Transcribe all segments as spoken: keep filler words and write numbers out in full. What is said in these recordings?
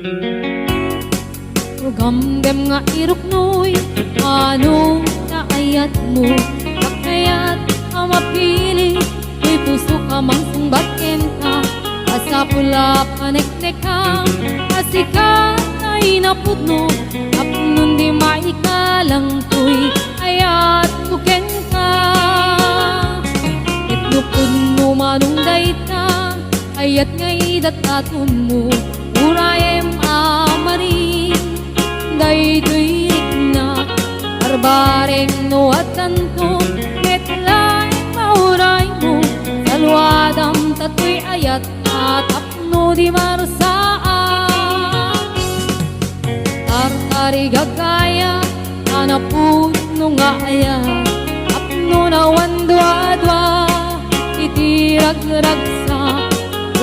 No gamgem nga iruknoy, mano nga ayatmo? Diak kayat a mapili toy pusok a mangsungbat kenka. Masapul a paneknekam a sika ti napudno, tapno di maikalang toy ayatko kenka. Ket no pudno manen dayta, ayat nga idatdatonmo, urayem a maring. Daytoy riknak, barbareng no addanto, met laeng mauraymo, saluadam ta toy ayat a tapno di marsaak. Tartarigagaya, a napudno nga ayat, tapno awan duadua iti ragragsak,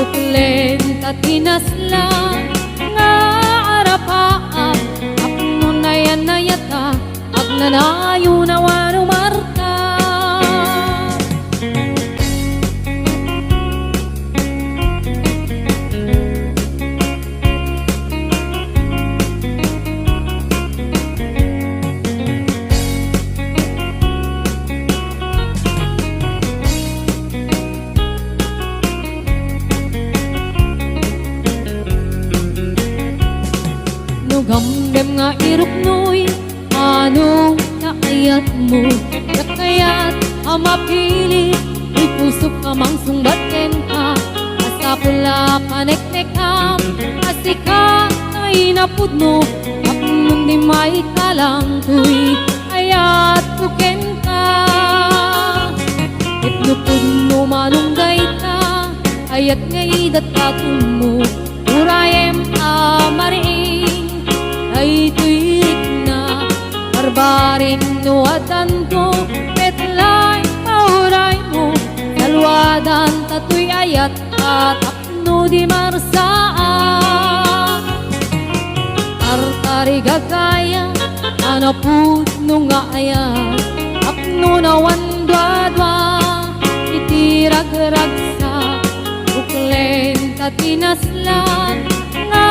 uklen ta ti nasla nga arapaak, tapno nayan-nayatak, agnanayon awan umarta. No gamgem nga iruknoy, mano nga ayatmo? Diak kayat a mapili toy pusok a mangsungbat kenka. Masapul a paneknekam a sika ti napudno, tapno di maikalang toy ayatko kenka. Ket no pudno manen dayta, ayat nga idatdatonmo, urayem a maring. Daytoy riknak, barbareng no addanto, met laeng mauraymo, saluadan ta toy ayat a tapno di marsaak. Tartarigagaya, a napudno nga ayat, tapno awan duadua iti ragragsak, uklen ta ti nasla nga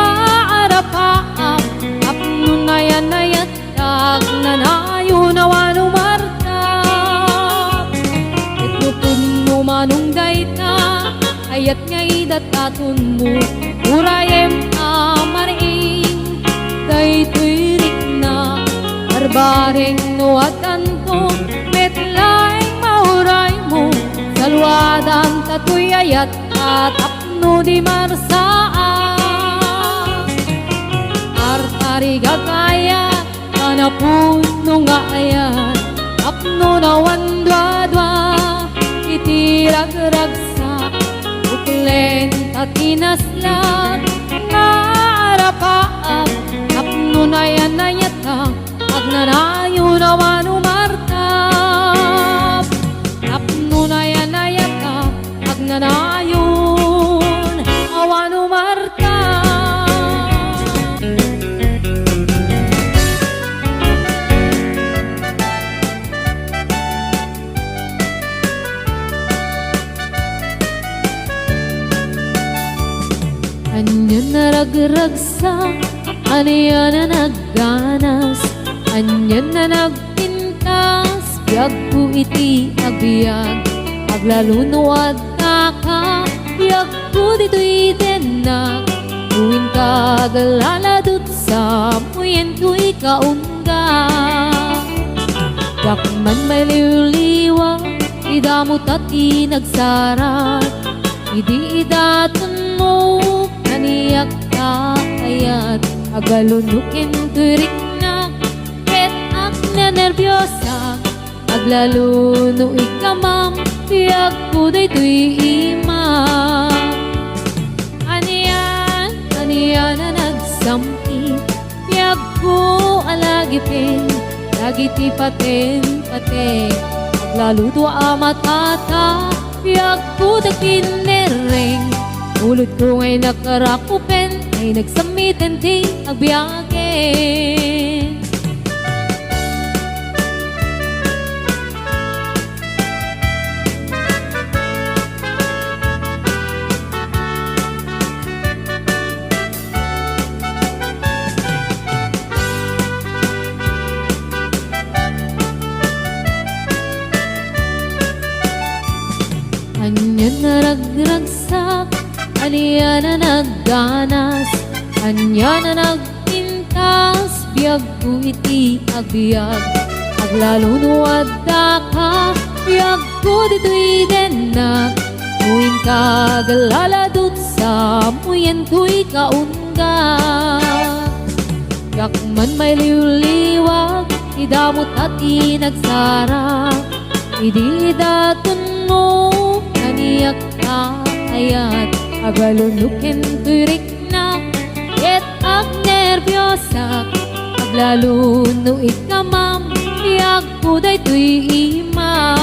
arapaak, tapno nayan-nayatak, agnanayon awan umarta. Ket no pudno manen dayta, ayat nga idatdatonmo, urayem a maring. Daytoy riknak, barbareng no addanto, met laeng mauraymo, saluadan ta toy ayat a tapno di marsaak. Tartarigagaya, a napudno nga ayat, tapno awan duadua iti ragragsak, uklen ta ti nasla nga arapaak, tapno nayan-nayatak, agnanayon awan umarta. Tapno nayan-nayatak, agnanayon awan umarta. Anian a ragragsak, anian a nagganas, anian a nagpintas, biagko iti agbiag. Aglalo no adda ka, biagko ditoy dennak. No inka aglaladut, samuyen toy kaunga. Diak man maliwliwa, ti damo ta ti nagsarag. Idi idatonmo, kaniak ta ayat, aglalo no ken toy riknak, ket agnanerbiosam, aglalo no ikamam, biagko daytoy ima. Anian, anian a nagsampit, biagko a lagipen, dagiti pateng-pateng, aglalo dua a matata, biagko dagiti nerreng, ulotko nga inakarakupen, ay nagsammiten ti agbiagen. Ania a nagganas, ania a nagpintas, biagko iti agbiag. Aglalo no addaka, biagko ditoy dennak. No inka aglaladutsa, muyentoy kaunga. Diak man mailiwliwag, ti damo ta ti nagsara. Idi datonmo, kaniak ta ayat. Aglalo no kentoy riknak, ket agnerbiosak. Aglalo no ikamam, biagko daytoy ima.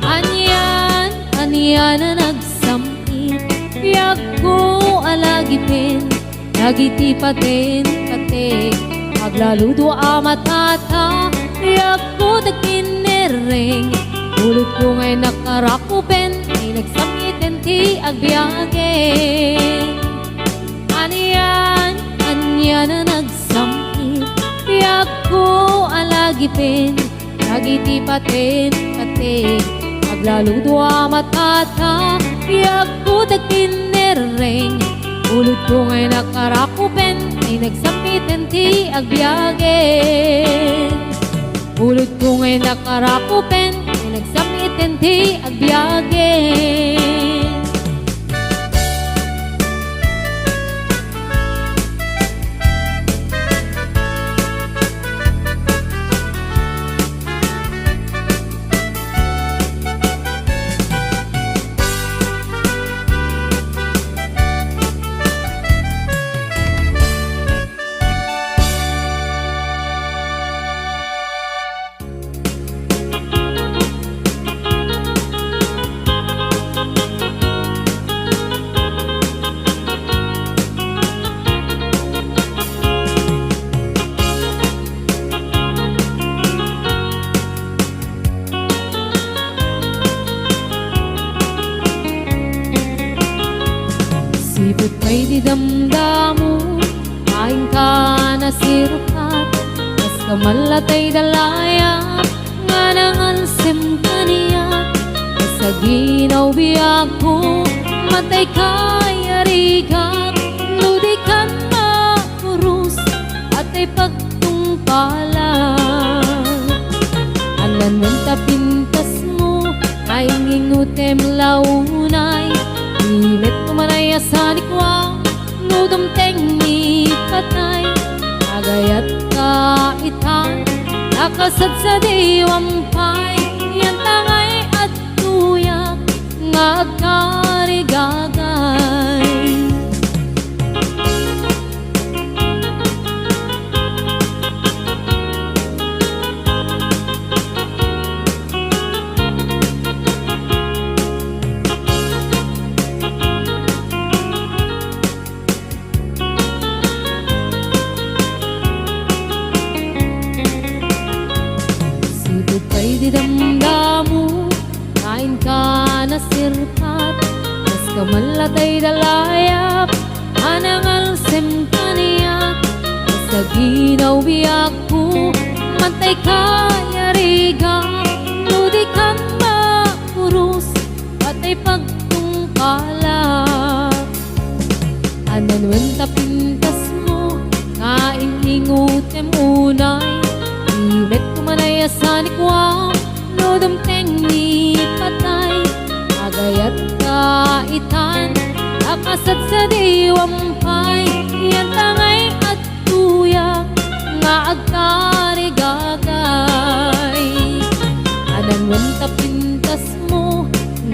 Anian, anian a nagsam-it, biagko a lagipen. Dagiti paten-patek, aglaludo a matata, biagko dagiti nerreng. Pulotko nga innak a rakupen, ay nagsam-iten ti agbiagen. Anian, anian a nagsam-it, biagko a lagipen. Dagiti paten-patek, aglaludo a matata, biagko dagiti nerreng. Pulotko nga innak a rakupen, ay nagsam-iten ti agbiagen. Pulotko nga innak a rakupen, ay nagsam-iten ti agbiagen. Sipud pay ti damdamo, inka nasirpat, kas kamallatay da layap, nga nangalsem kaniak. Saginaw biagko, matay kay arigak, no di kan makurus, atay pagtungpalan. Anian ta pintasmo, ay ngingutem launay, imet kumanay a sanikua, no dumteng ni patay, agayat ka itan, nakasadsadiwam pay, yan tangay adtoyak nga agkarigagay. Sipud pay ti damdamo, inka nasirpat, kas kamallatay da layap, a nangalsem kaniak. Saginaw biagko, matay kay arigak, no di kan makurus, atay pagtungpalan. Anian ta pintasmo, nga in-ingutem unay, imet kumanay a sanikua, no dumteng ni patay, agayat ka itan, nakasadsadiwam pay, yan tangay adtoyak nga agkarigagay. Anian ta pintasmo,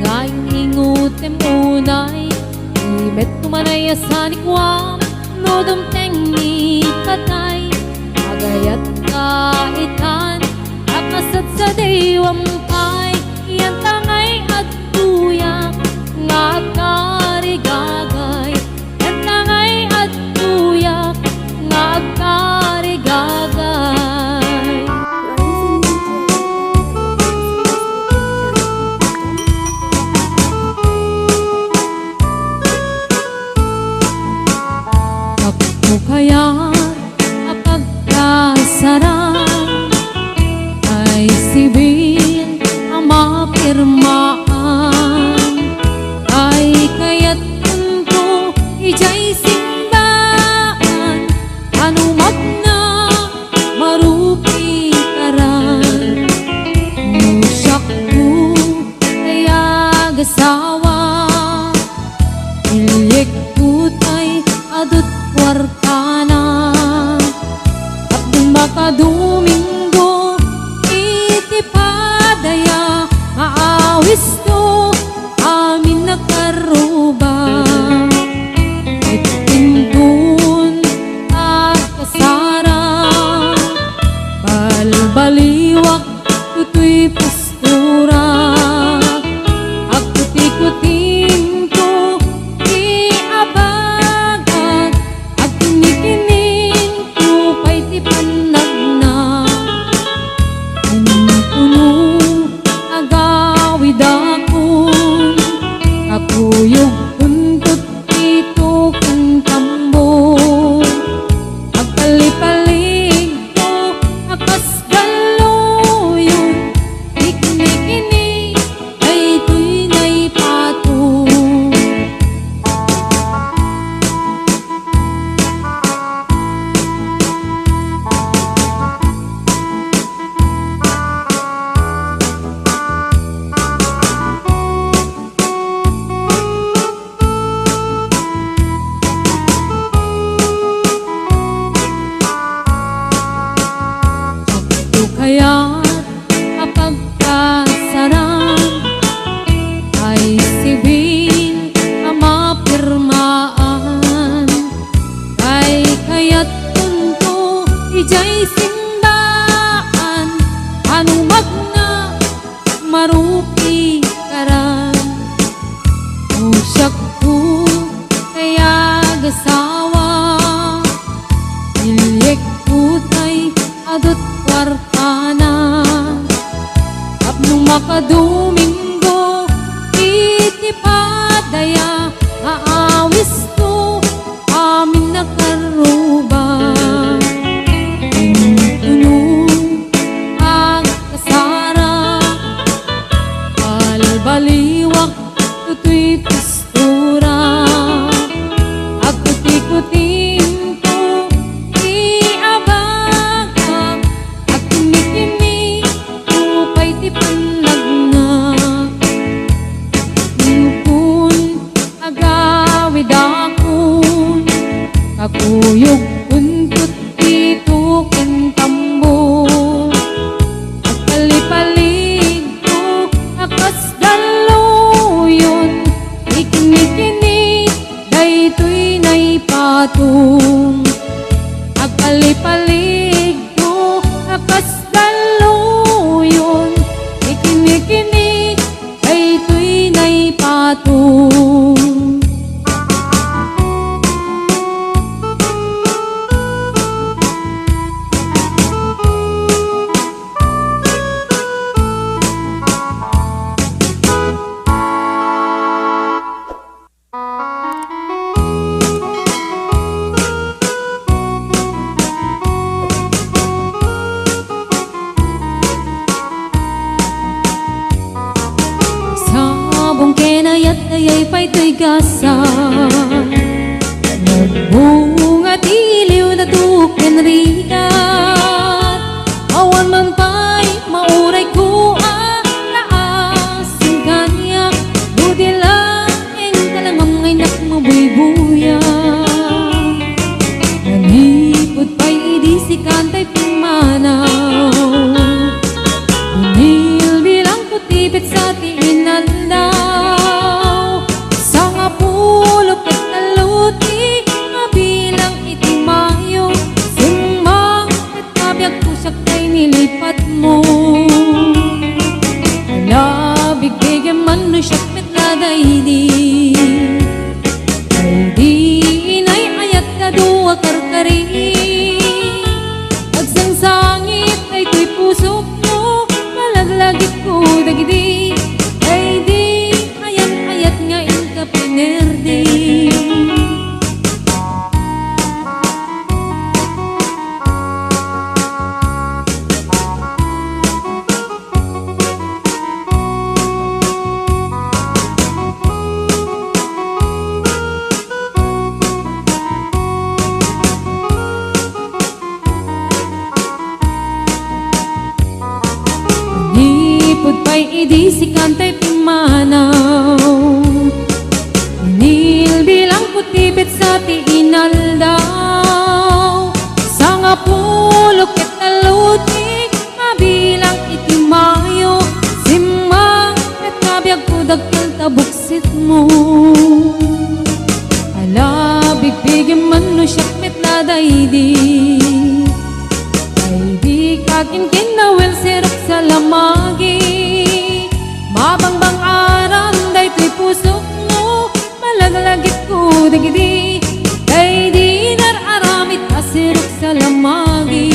nga in-ingutem unay, imet kumanay a sanikua, no dumteng ni patay, agayat ka itan, nakasadsadiwam pay, yan tangay adtoyak nga agkarigagay, yan tangay adtoyak nga agkarigagay. Tapno kayat a pagkasarang, ay sibil a mapirmaan, ay kayat kuartana. Tapno makadomingo iti padaya, maawisto amin a karruba. Ket inton agkasara, balbaliwak toy postura. Agkutikutinto ti abagak, agkinikinin to pay ti pannagna. Inkuno, agawidakon, kakuyogkonto ti tuken tambo. Agpalipaligko a kas dalluyon, iknikini daytoy naipato. Adda kayat a pagkasaran, ay sibil a mapirmaan, kay kayatkonto idiay simbaan, ano magna marupikaran. No siakto tay agasawa, iliekko tay adut kuartana. Tapno makadomingo iti padaya, maawisto amin a karruba. Inkuno, agkasara, balbaliwak toy postura. Agkutikutinto ti abagak, agkinikini to pay ti pannagna. Inkuno, agawidakon, kakuyogkonto ti tuken tambo. Agpalipaligko a kas dalluyon, iknikini daytoy naipato. Agpalipaligko a kas dalluyon, iknikini daytoy naipato. Sabong ken ayat, dayay pay toy gasat. Nagbunga ti liwna to ken rigat. Awan man pay maurayko a laas, kaniak no di laeng kalamam nga innak mabuybuya. Manipud pay idi sikan tay pimmanaw, binilbilangko ti petsa ti inaldaw. Sangapulo ket tallo ti mabilang iti Mayo, simmang ket kabiagko siak tay nilipatmo. Ala, bigbigem man no siak met la daydi. Daydi inay ayat a dua karkari. Agsangsangit daytoy pusokko, malaglagipko dagidi. Daydi ayan-ayat nga inka pinerdi. Manipud pay idi sikan tay pimmanaw, binilbilangko ti petsa ti inaldaw. Pulo ket tallo ti mabilang iti Mayo, simma ket kabiagko dakkel ta buksitmo. Ala, bigbigem man no siak met la daydi. Daydi ka kinkinawel, sirok sa lamagi. Mabangbang aran daytoy pusokmo, malaglagipko dagidi. Daydi inar-aramid a sirok sa lamagi.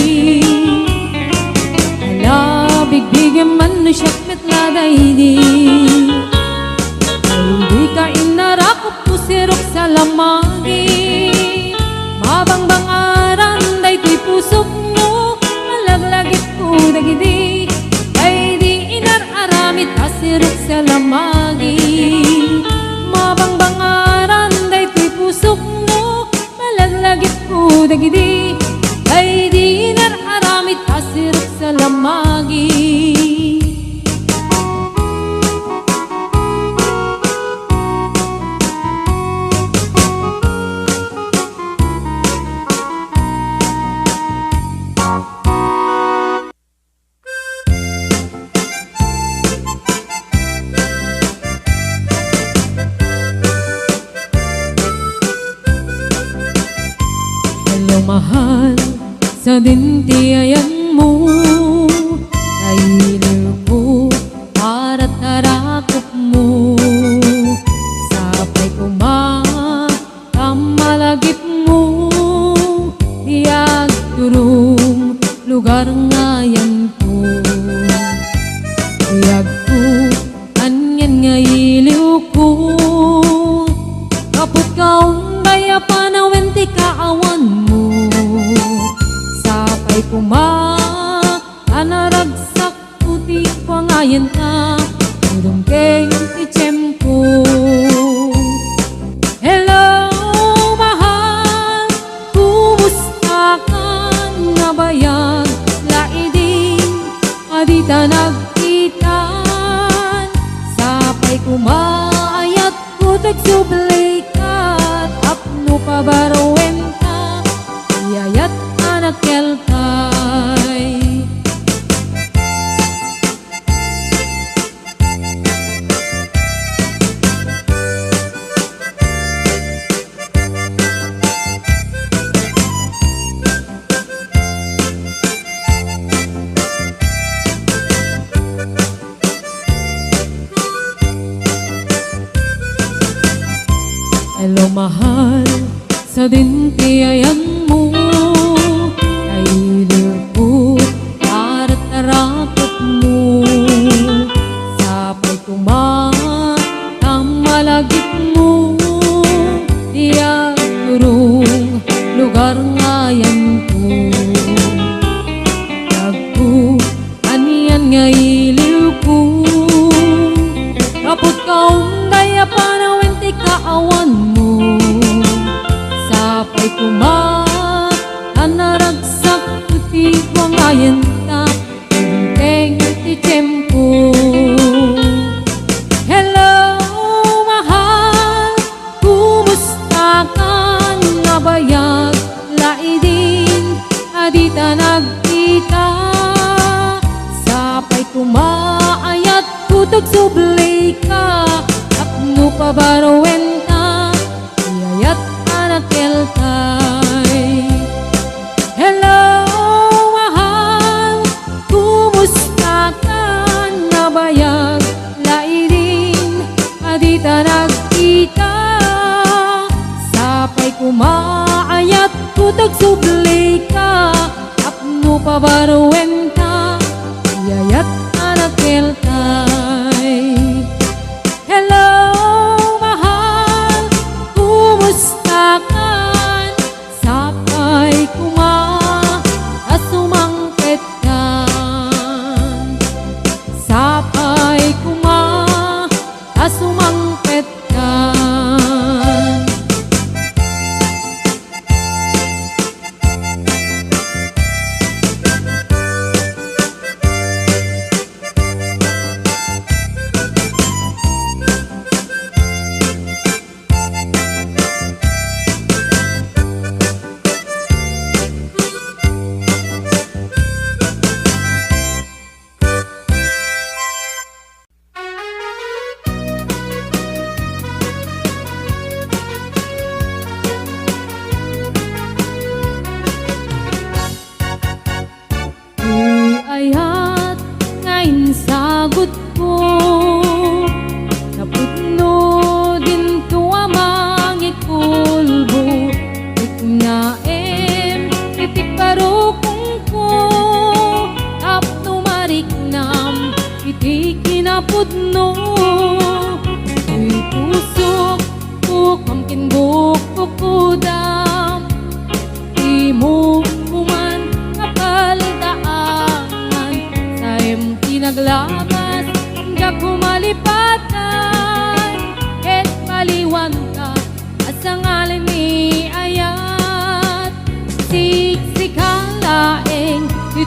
Ala, bigbigem man no siak met la daydi. Daydi ka inarakop ko sirok sa lamagi. Mabangbang aran daytoy pusokmo, malaglagipko dagidi. Daydi inar-aramid a sirok sa lamagi. Mabangbang aran daytoy pusokmo, malaglagipko dagidi. Daydi inar-aramid a sirok sa lamagi. Hello, mahal, sadin ti ayanmo. Nailiwko, paratarakopmo. Sapay koma, ta malagipmo ti agturong lugar nga ayanko. Ti agko, anian nga iliwko, kaput kaunday a panawen ti kaawanmo. Sapay koma, a naragsak Ti kuangayen ta, dumteng ti tiempo. Hello, mahal, kumusta ka? Nabayag laidin a dita nagkitan. Sapay koma, ayat Kutag subli ka, tapno pabaruen ta, ti ayat a nakelkay. Hello, mahal, sadin ti ayanmo, nailiwko, paratarakopmo, sapay koma, ta malagipmo, ti agturong lugar nga ayanko. Agko, anian nga iliwko, kaput kaunday a panawen ti kaawanmo. Sapay koma, a naragsak ti kuangayen ta, Dumteng ti tiempo. Hello, mahal, kumusta ka? Nabayag laidin a dita nagkita. Sapay koma, ayat kutag subli ka, tapno pabaruen ta, ti ayat a nakelkay. Hello, mahal, kumusta ka? Nabayag laidin a dita nagkita. Sapay koma, ayat kutag subli ka, tapno pabaruen ta, ti ayat a nakelkay. Hello, mahal, kumusta ka? Sapay koma a sumangpet ka. Sapay koma a sumangpet ka.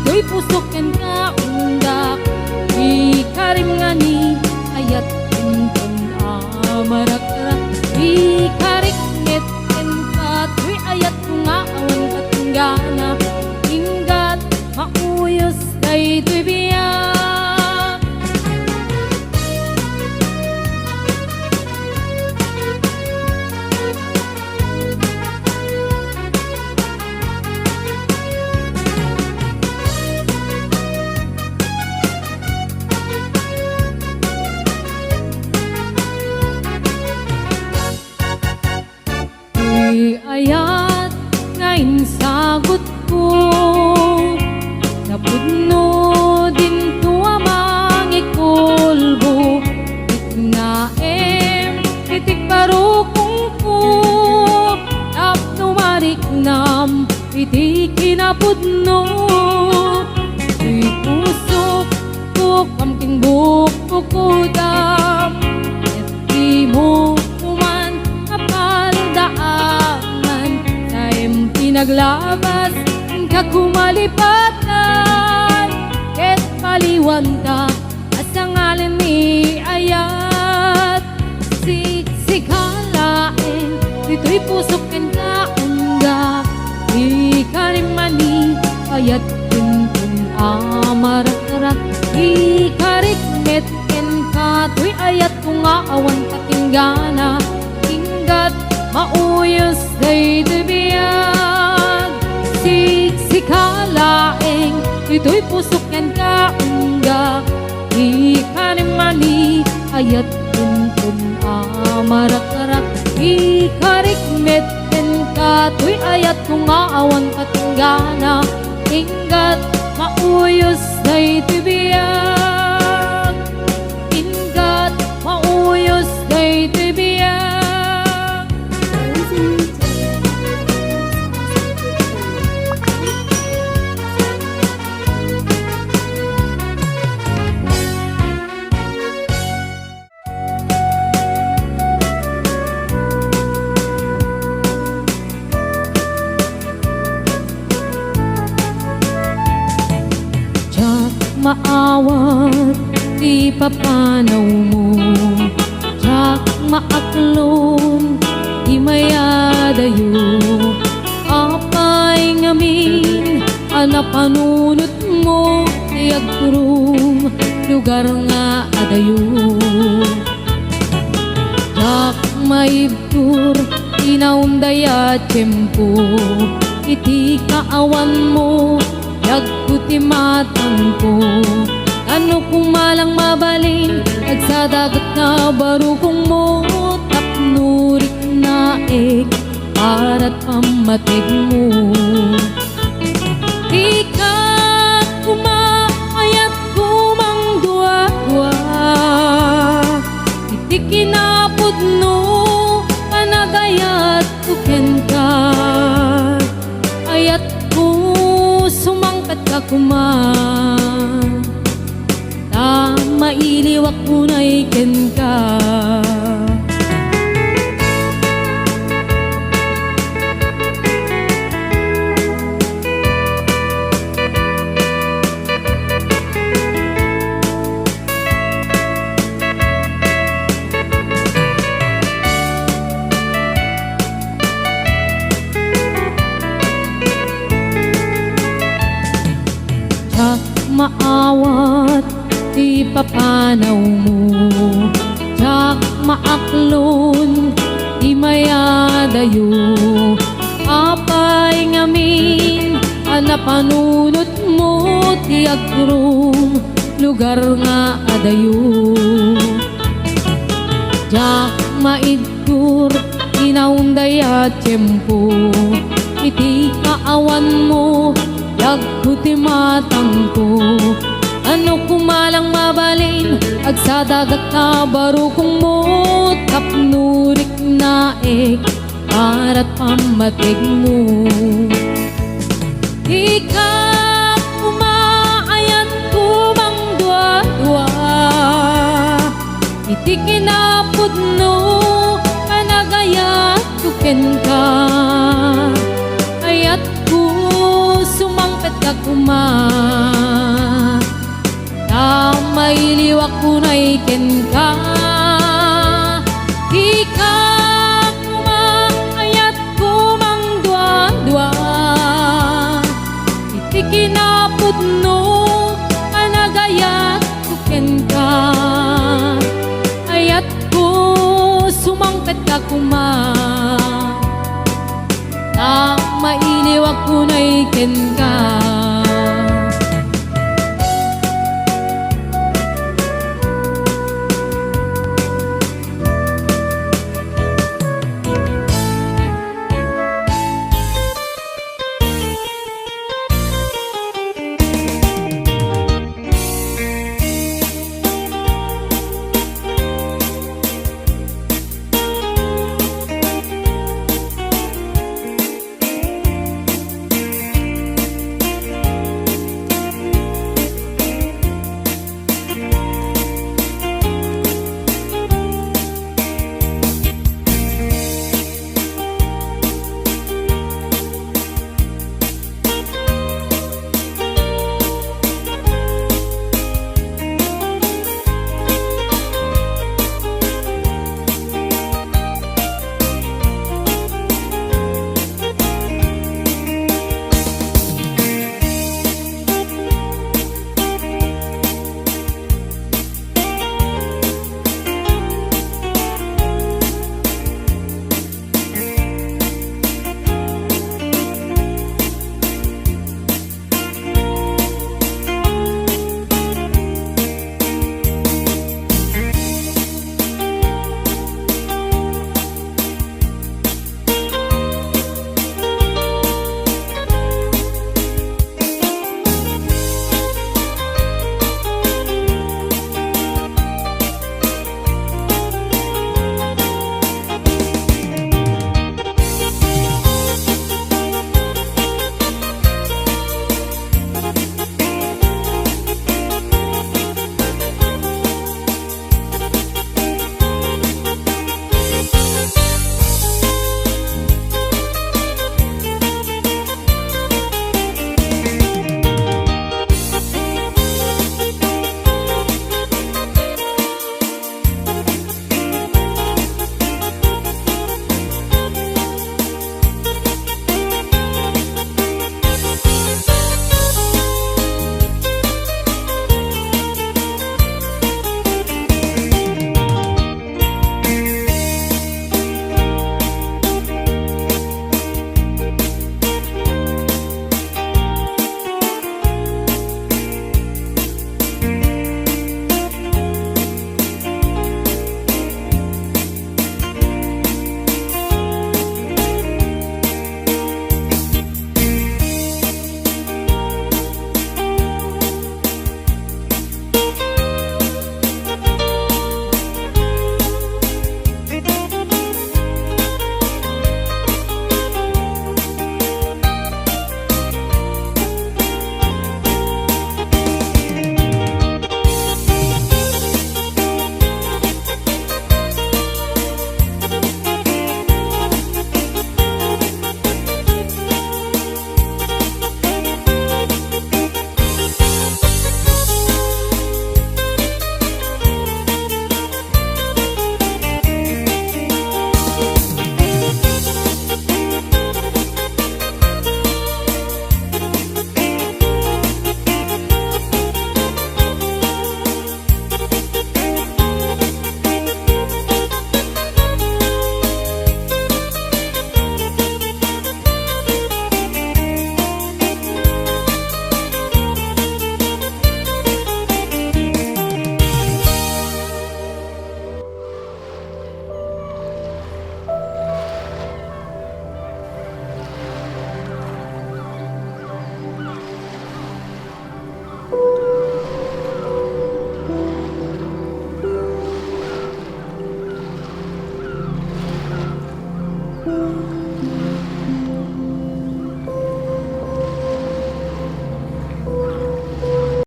Toy pusok kenka, undak. Ikarim nga ni ayat kenton a marakrak. Ikarik met kenka, toy ayatko nga awan katunggana. Inggat, mauyos daytoy biag. Ti ayat nga insagutko, napudno dinto a mangikulbo. Riknaem iti karukongko tapno mariknam iti kinapudno. Ti pusok, tukam ken bukbukudam, ket dimo koman mapaldaaman. Dayem ti naglabas, inka kumalipatan, ket paliwanta a sangalen ni ayat. Siksika laeng ditoy pusok kenka, undak. Ikarim nga ni ayat kenton a marakrak. Ikarik met kenka, toy ayatko nga awan katunggana. Inggat, mauyos daytoy biag. Siksika laeng ditoy pusok kenka, undak. Ikarim nga ni ayat kenton a marakrak. Ikarik met kenka, toy ayatko nga awan katunggana. Inggat, mauyos daytoy biag. Inggat, mauyos daytoy biag. Diak maawat ti papanawmo, diak maaklon ti mayadayo. Apay ngamin a napanunotmo ti agturom, lugar nga adayo. Diak maibtur ti naunday a tiempo, iti kaawanmo, yagko ti matangko. Tano koma lang mabalin, agsadagat nga barukongmo, tapno riknaek para pammategmo. Dika koma ayatko mangduadua iti kinapudno, panagayatko kenka. Ayatko, sumangpetka koma. Ta mailiwak unay kenka. Diak maawat ti papanawmo, diak maaklon ti mayadayo. Apay ngamin a napanunotmo ti agturom, lugar nga adayo. Diak maid- tur ti naunday a tiempo, iti kaawanmo, yagko ti matangko. Tano koma lang mabalin, agsadagat nga barukongmo, tapno riknaek para pammategmo. Dika koma ayatko mangduadua iti kinapudno, panagayatko kenka. Ayatko, sumangpetka koma, ta mailiwak unay kenka. Dika koma ayatko mangduadua, iti kinapudno a nagayatko kenka. Ayatko sumangpetka koma, ta mailiwak unay kenka.